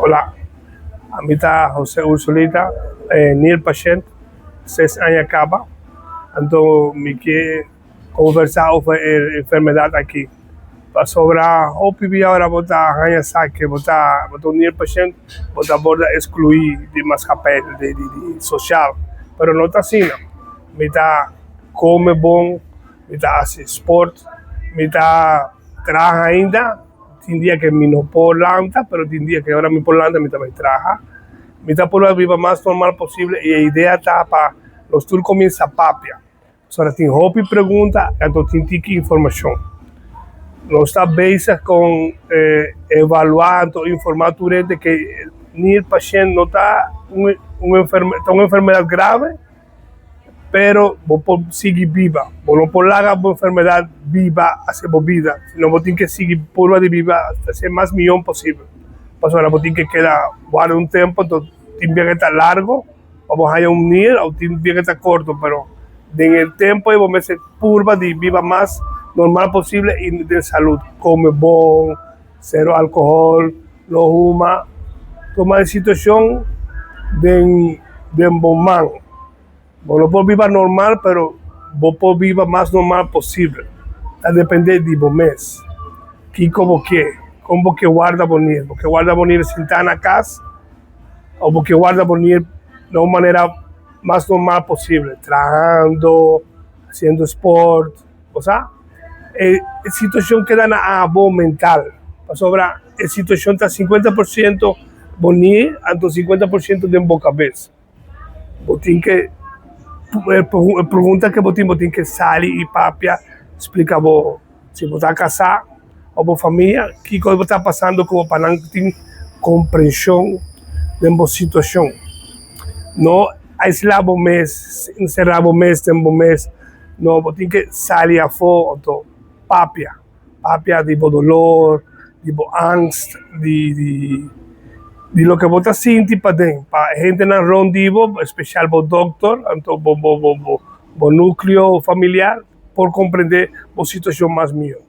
Hola, ami ta Jose Ursulita, nierpashent, ses aña kaba, anto mi ke konversá over e enfermedat aki. Pasobra hopi bia ora bo ta haña sa ke bo ta bo ta un nierpashent, bo ta borda eskluí di maskapei, di sosial, pero no ta asina. Mi ta kome bon, mi ta hasi sport, mi ta traha ainda. Tin dia ke mi no por lanta, pero tin dia ke ora mi por lanta mi ta bai traha. Mi ta purba biba mas normal posible i e idea ta pa nos tur kuminsá papia. Pasobra tin hopi pregunta anto tin tiki informashon. Nos ta bezig kon evaluá anto informá tur hende ke nir pashent no ta un ta un enfermedat grave. Pero bo por sigui biba. Bo no por laga bo enfermedad biba hacia bo bida, sino bo tin ke sigui purba di biba hacia mas miyon posibel. Pasobra bo tin ke keda warda un tempo, anto tin bia ke ta largo pa bo haña un nir of tin bia ke ta korto, pero den e tempo ei bo mester purba di biba mas normal posible i den salud. Kome bon, sero alkohol, no huma, tuma e situacion den den bo man. Bo no por biba normal pero bo por biba mas normal posibel. Ta depende di bo mes. Kiko bo ke? Kon bo ke warda bo nir? Bo ke warda bo nir sinta na kas o bo ke warda bo nir na un manera mas normal posibel? Trahando, hasiendo sport, bo sa? E situacion keda na abo mental pasobra e situacion ta 50% bo nir anto 50% den bo cabes. Bo tin ke e pregunta ke bo tin, bo tin ke sali i papia splika bo si bo ta kasá òf bo famia kiko bo ta pasando ku bo pa nan tin komprenshon den bo situashon. No aislá bo mes, enserá bo mes den bo mes, no bo tin ke sali afó anto papia. Papia di bo dolor, di bo angst, di di di loke bo ta sinti paden, pa e hendenan rond di bo, especial bo dokter, anto bo bo bo bo nucleo familiar por comprende bo situacion mas miho.